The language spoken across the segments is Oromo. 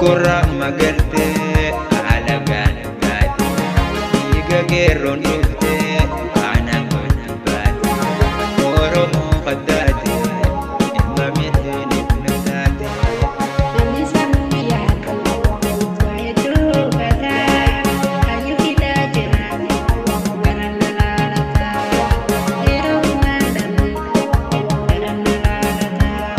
Konkorra magartee alagaan baate dhiiga qeerroon dhuftee aanaan gooti baate Oromoo qaddaate ilma miliyooniif nu taate. Namni sammuu yaadu waa hedduu hubataa hayyuu fidaa jiraate garan lalaalataa yeroo gumaan dhabne garan lalaalataa.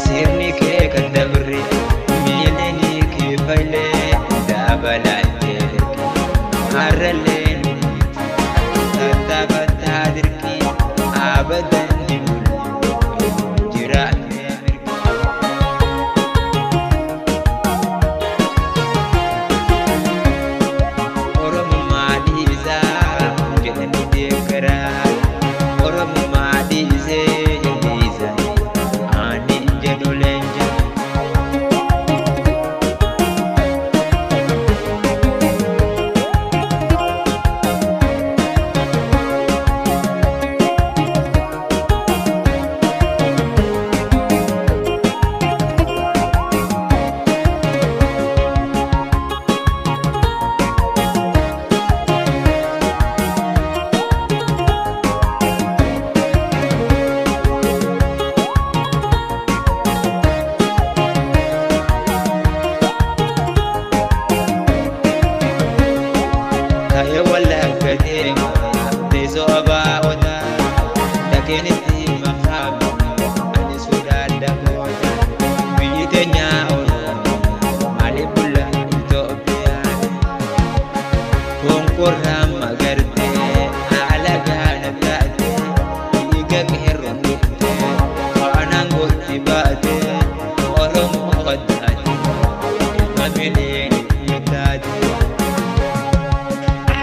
Sirni kee kan dabre miilli kee faylee dabalaa erge har'allee nu tattaafataa dirqii abadan hin bulle jiraatee mirgi. Oromummaa dhiisaa jedhanii deeggaraa Oromummaa dhiisee dhiisanii ani hin jedhu leenja. Ka'ee wallagga deema teessoo abaa'otaa dhaqeen itti makaama ani sodaadha goota biyyi teenyaa Oromoo maaliif bulla Itoophiyaan konkorraa magartee alagaan taate dhiiga qeerroon dhuftee faanaan gooti baate Oromoo qaddaate ilma miliyooniif nu taate.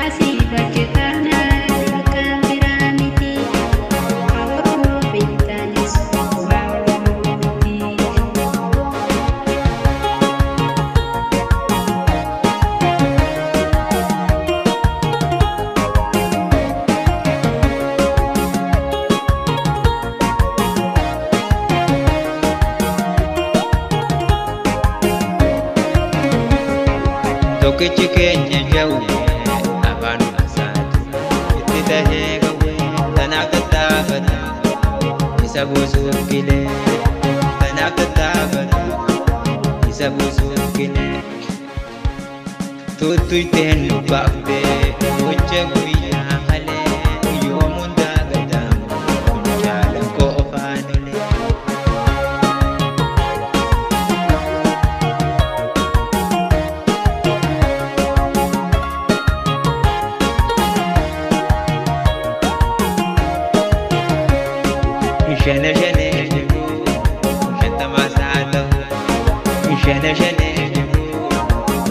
Asii bakki kana bakka biraa miti. Oromoo beektaanis waa Oromoo miti. Tokkichi keenya jawwee afaan isaati itti tahee gawwee tanaaf tattaafata isa buusuuf gilee tanaaf tattaafata isa buusuuf gilee tuttuyteen nu baaftee gocha guyyaa halee yoomuun daagatamu kun jaalan koo ofaan olee. Shana shana jibu, shantama saatahu. Shana shana jibu,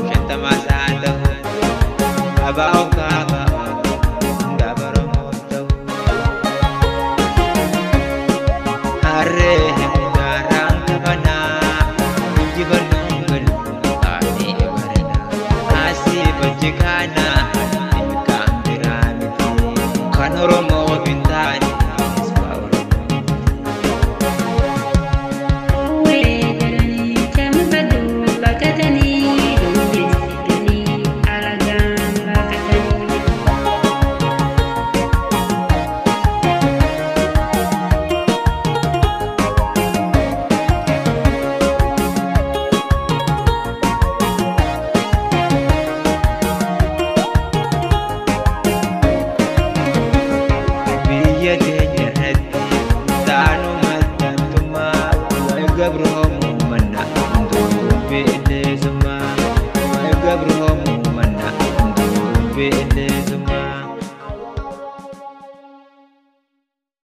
shantama saatahu. Abaa